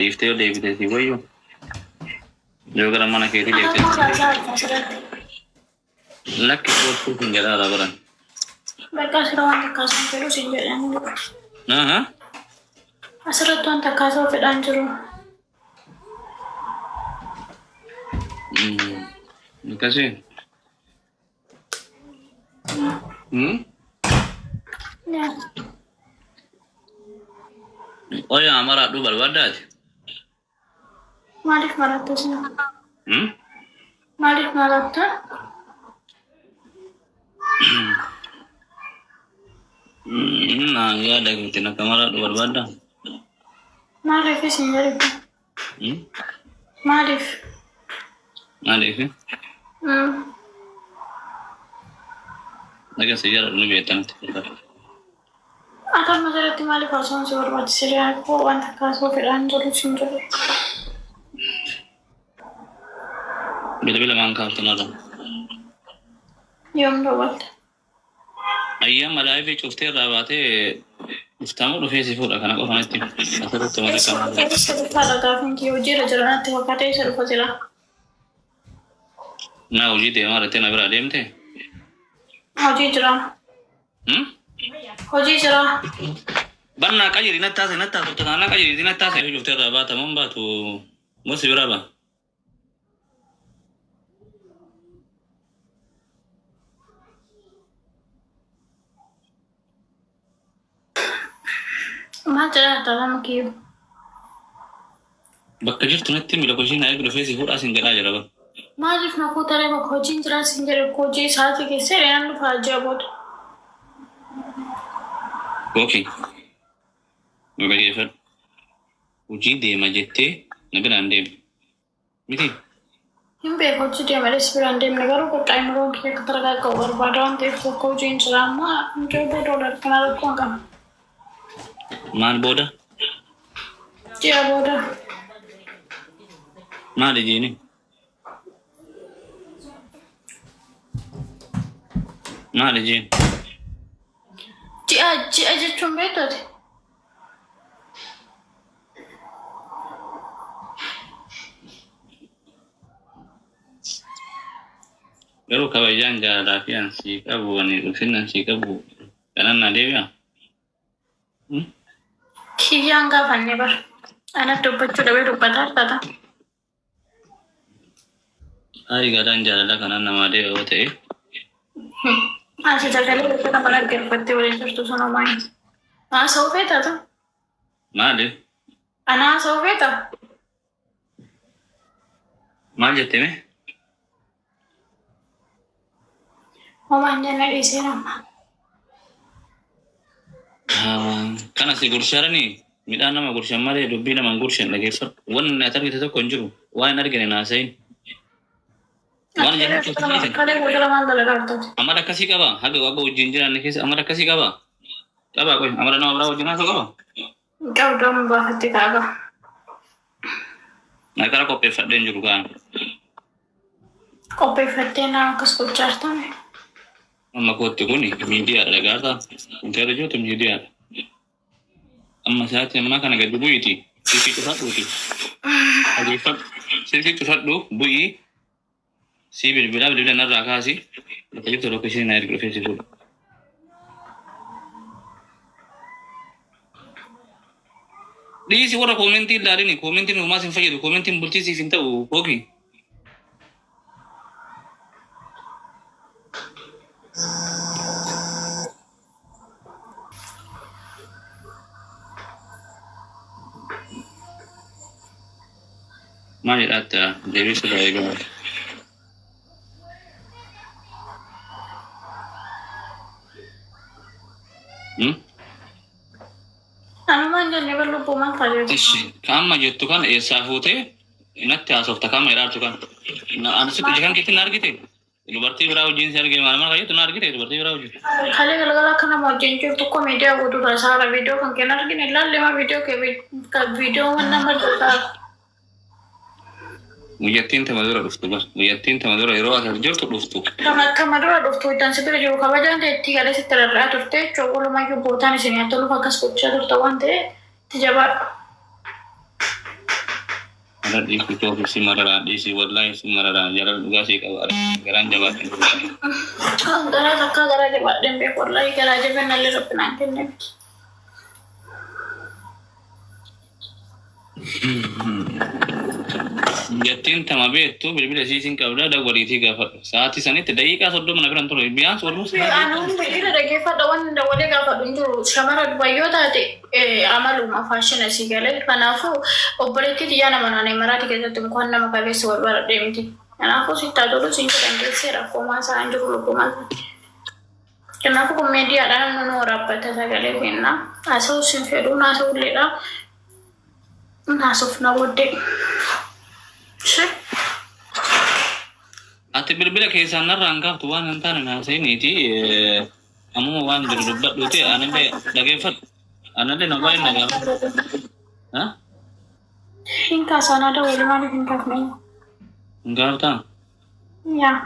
Dhiiftee yoo deebite si wayyu. Yoo gara mana keetii Afaan deebite. maal haasaa jirta asirratti? Lakki koottuu sin jedhaara baran. Bakka asirra waan takka haasa'uun fedhu siin jedhan. Aha. Asirratti waan takka haasa'uu fedhaan jiru. Akkasii. Yaa. Oya maraadhuu barbaaddaati. Maaliif maratta isin? Maaliif maratta? Naan yaada keetiin akka maraadhu barbaaddaa? Maaliif isin jedhe? Maaliif? Maaliif? Dhaga si jaaladhu ni beekta natti fakkaata. Ati amma asirratti maaliif haasa'uun si barbaachise? Koo waan takka haasa'uu fedhaan jiru siin jedhe. Bilbila maan kaaftu narra? Yoom dawwalte? Ayyaama live cuftee irraa baatee dhuftamoo dhufee si fuudha kana qofa natti asirratti wanta Eessa kana. dhufa? Eessa dhufaadha gaafiin kiyya hojiirra jira natti fakkaate eessa dhufa jira? Naa hojii deemaa irratti na biraa deemte? Hojii jira. Hojii jira. Bannaa qayyiri natti haasa'e natti haasofta taanaa qayyiri natti haasa'e cuftee irraa baata moo hin baatu moo si biraa ba'a? Maal jedhaa jirta lama kiyyuu? Bakka jirtu natti himi location na eegi dhufee si fuudhaa sin jedhaa jira bar. Maaliif na fuutaree bakka hojiin jiraa sin jedhe bakka hojii sa'aatii keessee nan dhufaa ji'a booda. Okay. Nu dhageeffadhu. Hojii deema jettee na biraan deemte. Miti? Hin beeku hojii deema si biraan deemne garuu bakka ayimuroon kiyya akka targaaga'u barbaada waan ta'eef bakka hojiin jira amma ji'a booda wal argina rakkoo hin qabu. Maal booda? Ji'a booda. Maali jiini? Maali jiin? Ji'a ji'a jechuun beektu ati? Garuu kabajaan jaalalaa fi an sii qabu ani ulfinna an sii qabu kanan naa deebi'a? Hmm? Kiyyaan gaafanne bar. Ana dubbachuu dhabee dubbataa jirta. Ayi gadaan jaalala kanan namaa deebi'a yoo ta'e Asi sagalee jecha nama dhaggeeffattee waliin jirtu sun homaa hin. Haasa'uu feetaa tu? Maali? Ana haasa'uu feetaa? Maal jette mee? Homaa hin jenne dhiiseera amma. Kana si gurshaaranii midhaan nama gurshan malee dubbii nama hin gurshan dhageeffadhu. Wanni ati argite tokko hin jiru. Waan hin argine naasayin. Waan jedhan keessa dhiisan. Kalee galgala maal dalagaa jirtati? Amala akkasii qaba. Haga waaqa wajjin jiraanne keessa amala akkasii qaba. Qaba qoy amala nama biraa wajjin haasa'u qaba. Qabdu amma baafattee kaaga. Naqara qopheeffadhee hin jiru kaan. Qopheeffattee naa akkas gochaa jirtame. Amma kootti kun miidiyaadha dhagaartaa. Wanti irra jirtu miidiyaadha. Amma sa'aatii ammaa kana gadi bu'iiti. Silkii cufadhuuti. Dhageeffadhu. Silkii cufadhu bu'ii. Sii bilbilaa bilbila narraa kaasi. Bakka jirtu location na ergi dhufee si fuudha. Dhiisi warra koomentii ilaalini. Koomentiin homaa sin fayyadu. Koomentiin bultii siif hin ta'u kooki. Maal jedhaatti deebii sirraa eegamu. Anumaan jenne bar lubbuu maal taatee? Ishi ka amma jettu kana eessaa fuutee natti haasofta ka amma jedhaartu kana. Ana sitti ija kan keetti na argite? Dubartii biraa wajjin si argine maal maal kan jettu na argite dubartii biraa wajjin. Kalee galgala akka nama wajjin jirtu koo miidiyaa guutuudha saara viidiyoo kan kee hin argine ilaalle maa viidiyoo kee viidiyoo waan nama jirta. Guyyattiin tama dura dhuftu bar. Guyyattiin tama dura yeroo as as jirtu dhuftu. Tama tama dura dhuftu iddaan si bira jiru kabajaan ta'e itti galee sitti rarra'aa turte jechuudha. Walumayyuu bootaan isin haa toluuf akkas gochaa turta waan ta'e itti jabaadhu. Ara dhiisi toofi si mararaa dhiisi wallaahi si mararaa jaalala dhugaa sii qaba garaan jabaate. Garaa takkaa garaa jabaadheen beeku wallaahi garaa jabinallee rabbi naan kenne miti. Jettiin tama beektu bilbila isii sin qabda dawwaliitii gaafadhu. Sa'aatii sanitti daqiiqaa 30 na biran ture. Biyaans walmus Anuun bilbila dhageeffadha waan dawwalee gaafadhu hin jiru. Shamara dubayyoo taate amaluma faashina sii galee. Kanaafuu obboleettii xiyyaa nama naannoo maraati keessatti mukaan nama kaleessa wal baradhee miti. Kanaafuu sittaa tolu siin jedhan geessee rakkoomaa isaa hin jiru lubbumaa. Kanaafuu kun miidiyaadhaan namni nu waraabbata sagalee kenna. Haasa'uu sin fedhuu naasa'ulleedha. Naasuuf na booddee. Ishee. Ati bilbila keessaan narraan kaaftu waan hin taane naasa'iniiti. Ammuma waan jiru dubbadhuuti anillee dhageeffadhu. Anillee na baay'ee na gaafadhu. Hin kaasaanaa dawwali maaliif hin kaafne? Hin kaaftaa? Yaa.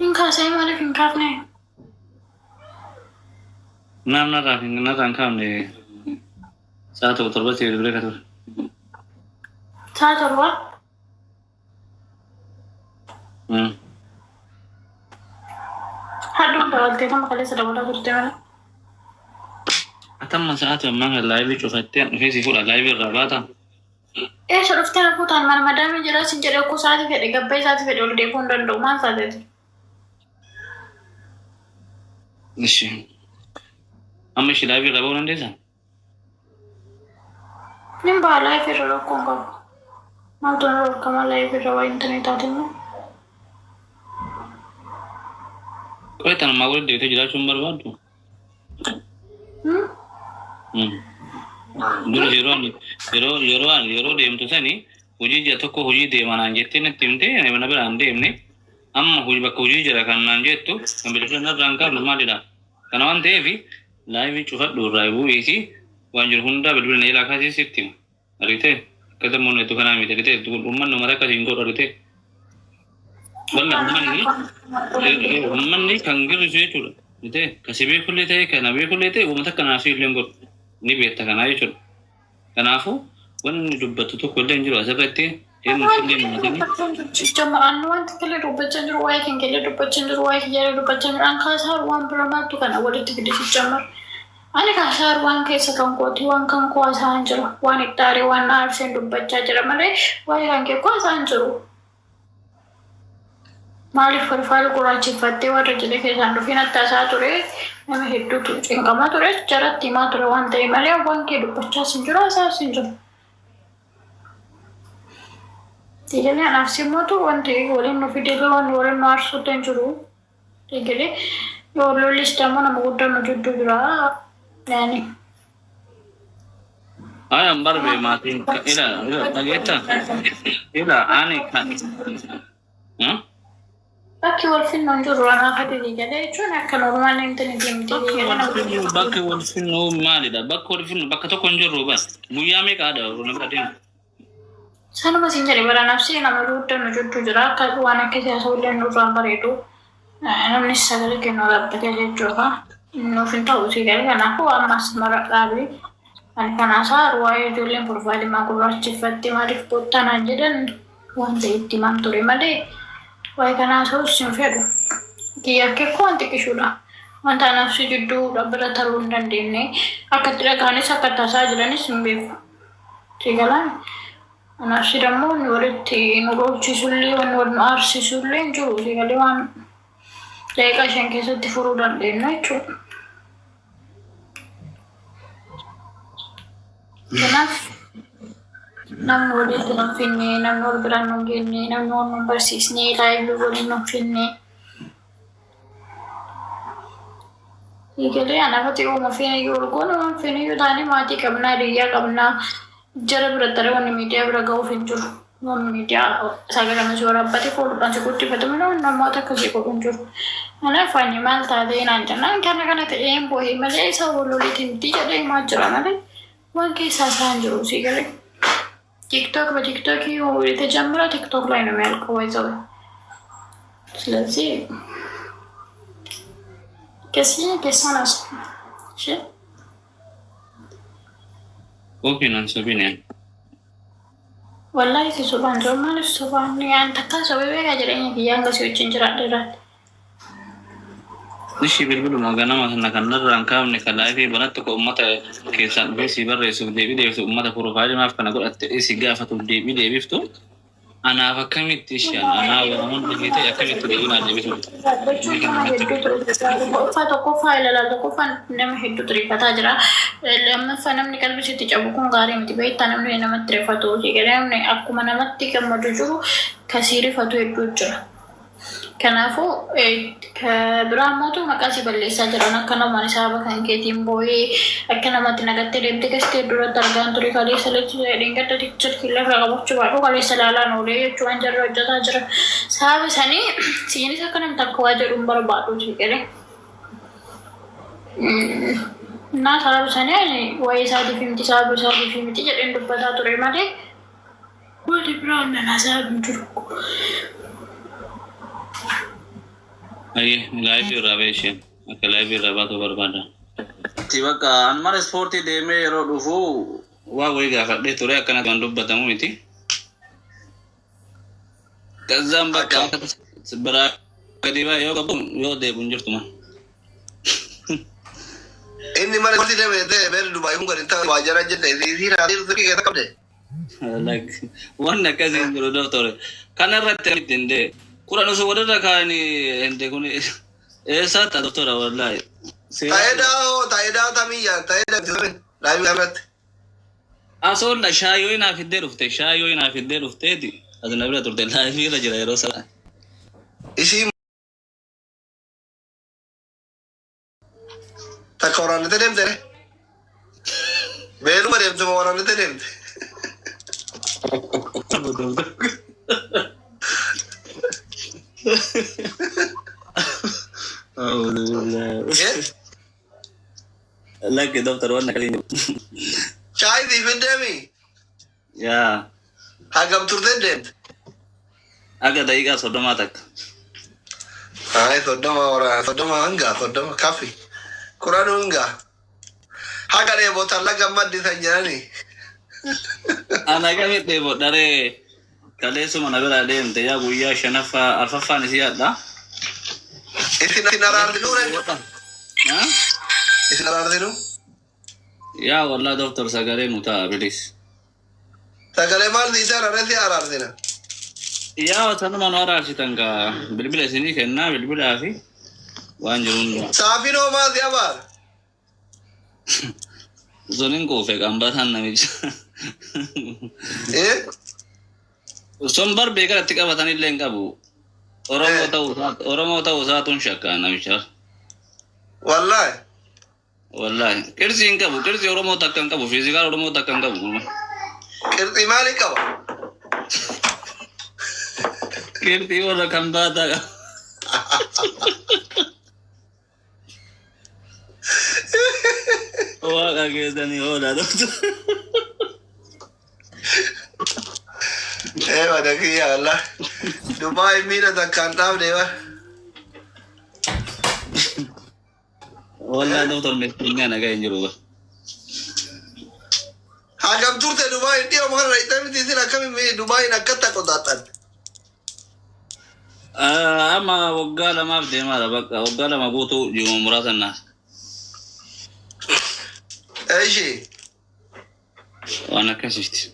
Hin kaasee maaliif hin kaafne? Naam narraa hin narraa hin kaafne sa'a tokko torbatti bilbila ka ture. Sa'a torba? Hadhuun dawaltee nama kaleessa dawalaa turte malee. Atamma sa'aati ammaa kan laayivii cufattee dhufee si fuudha laayivii irraa baata. Eessa dhuftee na fuutaan mana madaamii jira sin jedhee okkoo sa'aatii fedhe gabbee sa'aatii fedhe ol deebuu hin danda'u maal taateeti? Ishi. Amma ishi laayivii irraa ba'uu dandeessaa? Nin ba'a laayivii irra rakkoo hin qabu. Maaltu na dhorkama laayivii irra waa intarneet taate immoo. Qoy tanumaa walitti deebitee jiraachuu hin barbaaddu? Dura yeroo ani yeroo yeroo ani yeroo deemtu sani hojii ji'a tokko hojii deema naan jettee natti himtee ani mana bira hin deemne amma hojii bakka hojii jira kan naan jettu kan bilbila narraa hin kaafne maalidha? Kana waan ta'eef laayivii cufadhu irraa bu'iisi waan jiru hundaa bilbila na jalaa kaasii sitti hima. Argitee? Akka sammuun hedduu kanaa miti argitee? Uummanni uummata akkasii hin godhu argitee? Walla uummanni uummanni kan girrisu jechuudha. Argitee? Kan si beekullee ta'e kan na beekullee ta'e uummata akkanaa si illee hin godhu. Ni beekta kanaa jechuudha. Kanaafuu wanni dubbattu tokko illee hin jiru asirratti eenyu illee hin maatini. Jama'aan wanti killee dubbachaa jiru waa'ee kan killee dubbachaa jiru waa'ee kiyyaalee dubbachaa jiru an kaasaa waan bira maaltu kana walitti fidisi jamar. Ani kaasaa waan keessa kan kooti waan kan koo haasa'an jira waan itti aaree waan na aarseen dubbachaa jira malee waa'ee kan kee koo haasa'an jiru. Maaliif falfaala gurraacheffattee warra jedhe keessaan dhufiin atta isaa ture nama hedduutu cinqamaa ture jaratti himaa ture waan ta'e malee waan kee dubbachaas hin jiru haasa'as hin jiru. Egalee anaaf simmatu wanti waliin nu fidee waan waliin nu aarsuutti hin jiru. Egalee yoo lollis dammoo nama guddaan nu jidduu jira. Yaani. Ayan barbe maatiin ila ila dhageetta ila ani kan Bakki wal finnu hin jiru anaaf ati egalee jechuun akka normaal hin ta'e deemtee Bakki wal finnu bakki wal finnu maalidha? Bakki wal finnu bakka tokko hin jirru bas. Guyyaa meeqa haadha na bira deemu? Sanuma siin jedhe bara nafsee nama guddaan nu jidduu jira akka waan akka siyaasa illee nurraan bareedu namni sagalee kennu dhaabbatee jechuudha. Nuuf hin ta'u si galee kanaafuu ammas mara dhaabe ani kanaasaa waa'ee ijoolleen profaayilii maa gurraacheffatte maaliif boottaa naan jedhan waan ta'e itti himaan ture malee waa'ee kanaa haasa'uus hin fedhu. Kiyya kekkoo waan xiqqishuudha. Wanta anaaf si jidduu bira taruu hin dandeenye akka itti dhaga'anis akka itti haasa'aa jiranis hin beeku. Si galaan anaaf si dammoo wanni walitti nu dhoolchisullee wanni wal nu aarsisullee hin jiru. Si galee waan daqiiqaa 5 keessatti furuu dandeenya jechuudha. Kanaaf namni walitti nu finne, namni wal biraan nu geenye, namni wal nu barsiisne, laayivii waliin nu finne. Egalee anaafati uuma feene yoo ol goone waan feene yoo taane maatii qabnaa, hiriyaa qabnaa, jara bira taree wanni miidiyaa bira ga'uuf hin jiru. Wanni miidiyaa sagalee si waraabbate fuudhuudhaan si guddifatu malee wanni namoota akkasii godhu hin jiru. Kanaaf ani maal taatee naan jennaan kana kana ta'ee boo'ee malee isa wal loliitiin miti jedhee himaa jira malee waan keessaa isaa hin jiru si galee. ቲክቶክ በቲክቶክ የተጀመረው ቲክቶክ ላይ ነው የሚያልቀው። ይዘው ስለዚህ ከሲ ከሳናስ እሺ Ofiin an sobine. Wallaahi si sobaan jiru maaliif sobaan yaan takkaa sobee beekaa jireenya kiyyaa hanga si wajjin jiraadhe irraatti. Ishi bilbiluma ganama kana kan narraa hin kaafne kan live banattu ka ummata keessaan dhufee sii barreessuuf deebii deebisu ummata profile maaf kana godhatte si gaafatuuf deebii deebiftu anaaf akkamitti ishi anaa waan hunda ta'e akkamitti deebii naa deebisu. Jechuun nama hedduutu tokkoffaa tokkoffaa ilaalaa tokkoffaa nama hedduutu rifataa jira. Lammaffaa namni qalbii sitti cabu kun gaarii miti beektaa namni namatti rifatu namni akkuma namatti gammadu jiru kasii rifatu hedduu jira. Kanaafuu biraa mootu maqaa si balleessaa jiran akka namaan sababa kan keetiin boo'ee akka namatti nagattee deemtee keessatti duratti argaan ture kaleessa dheengadda jirti lafa qabachuu baadhu kaleessa laalaan oolee jechuun waan jarri hojjetaa jira. Sababa sanii siinis akka namni takka waa jedhu hin barbaadu jedhee. Naa sababa sanii waa'ee isaatiif miti sababa isaatiif miti jedheen dubbataa ture malee wanti biraa nanaa sababa hin jiru. Ayyee live irraa ba'e isheen akka live irraa baatu barbaada. Bakka an mana ispoortii deemee yeroo dhufu waa wayii gaafadhee ture akkana kan dubbatamu miti. Kazaan bakka biraa gadi ba'e yoo qabu yoo deebu hin jirtu ma. Inni mana ispoortii deeme jettee beerri Dubaay kun gadi ta'e waa jara jette isii raadii keessa qabde. Wanni akkasii hin jiru doktore. Kana irratti akkamitti hin dee. Kudhan osoo walirra kaa'anii hin dee kun eessaa ta'a doktora wallaahi. Taayidaa hoo taayidaa tamiyyaa taayidaa live irratti. Asolla shaayoo naa fiddee dhufte shaayoo naa fiddee dhufteeti. As na bira turte live irra jira yeroo sana. Isii takka waraannate deemte re. Beeluma deemte moo waraannate deemte? Eh? Lakki doktor waan akkasii hin jiru. Shaayii siif hin deemi? Yaa. Hagam turte deemte? Akka daqiiqaa 30 takka. Ay 30 waraana 30 hanga 30 kafi. 10 hanga. Haga dheebotan laga maddisan jedhani. Ana kamitti dheebodharee kaleessuma na bira deemte yaa guyyaa shanaffaa arfaffaan isii yaadda. Isin araarsinuu re? Isin araarsinuu? Yaa wallaa doktor sagalee nu ta'a bilis. Sagalee maal siisee araaree si araarsina? Yaa sanuma nu araarsitan kaa bilbila isinii kennaa bilbilaa fi waan jiru hundaa. Saafiin hoo maal si abaara? Sun hin quufe qambataan namicha. Eh? Sun bar beekalatti qabatan illee hin qabu. Oromoo ta'uu Oromoo ta'uu isaatuun shakka namicha. Wallaahi. Wallaahi. Qirsi hin qabu. Qirsi Oromoo takka hin qabu. Physical Oromoo takka hin qabu. Qirxii maalii qaba? Qirxii warra kan baataa qaba. Waaqa keessanii oolaa doktor. Eh madakiyya wallah. Dubaay miidha takkaan dhaabne ba. Wallaahi doktor miskiinni nagaa hin jiru. Hagam turte Dubaay dhiyoo kana dhaqxee miti isin akkamiin Dubaayin akkatti qotaatan? Amma waggaa 2f deemaadha bakka waggaa 2 guutuu ji'uma muraasa naas. Eeshi. Waan akkasiiti.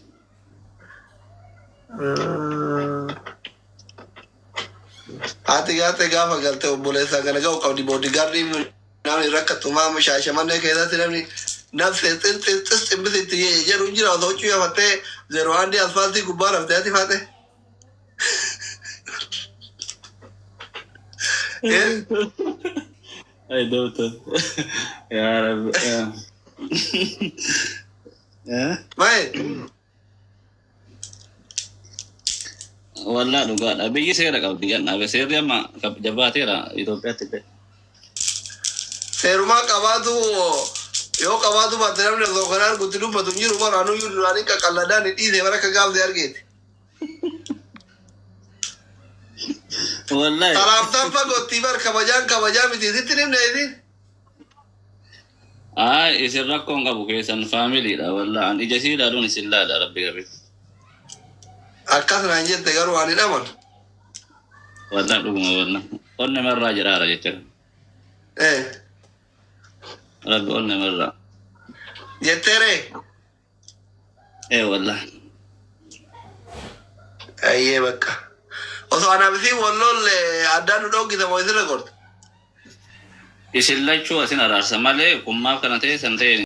Haati gaate gaafa galte obboleessaa kana ga'u qabdi bodyguard namni rakkatu maama Shaashamannee keessatti namni nafse xis ximbisitti jedhu hin jira osoo huccuu yafattee zeeroo haandii asfaaltii gubbaa raftee ati faate. Eh? Ay doktor. Yaa Rabbi. Eh? Maye? Wallaa dhugaadha. Biyyi seera qabdi jennaa. Seerri amma jabaateera Itoophiyaatti illee. Seerumaa qabaatu yoo qabaatu baatte namni osoo kanaan argutti dubbatu hin jiru bara anuyyuu duraanii qaqalladaan hin dhiise bara akka gaafte argeeti. Wallaahi. Salaamtaan fagootti bar kabajaan kabajaa miti sitti himne isin. Ay, isin rakkoon qabu keessan faamiliidha. Wallaahi an ija isii ilaaluun isin laala rabbi gabi. Akkas naan jette garuu ani dhaman. Wallaahi dhuguma wallaahi. Onnee marraa jiraara jechuudha. Eh, Rabbi onnee marraa. jetteeree? Ee wallaahi. Ayyee bakka. Osoo anaaf isiin wal lolle addaan nu dhoggita moo isirra gorta? Isin lachuu asin araarsa malee kun maaf kana ta'e san ta'e.